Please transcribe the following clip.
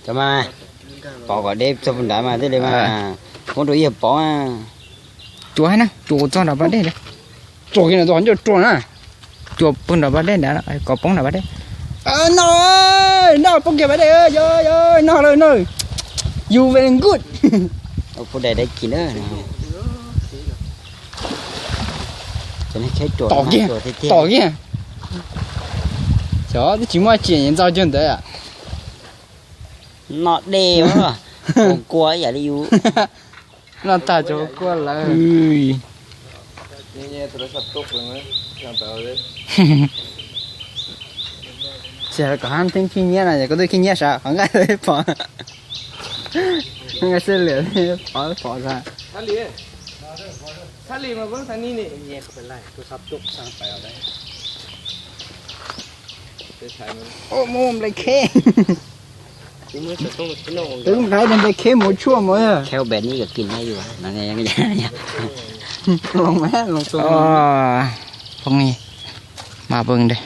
Cov mas, pov kom deb txog puag nrad mas thiaj li mas, muab rau ib yawg pov. Cuam hab na, cuam txog nram pas dej. Tsuag kiag no, txog qhov ncauj tsuag na. Cuam puag nram pas dej nrad, kom poob nram pas dej. No, no, poob kiag pas dej, no lawm no. You very good. Pub dais dais kis na. Tom kiag, tom kiag. Xyov twb tsis muaj tsiaj ntxaug cuag ntawd. Noj dej, kua ib yam li yus. Noj tag cov kua lawm. Tsis kom hab theej khib nyiab no, koj twb khib nyiab sav qhov nqaij pov, nqaij xwb lwm pov pov sav. Twb nqaib nqaij kheb mus tshuaj mus. Kheeb pem nib kom kis na yus. Phooj ywg, mas pw ntej.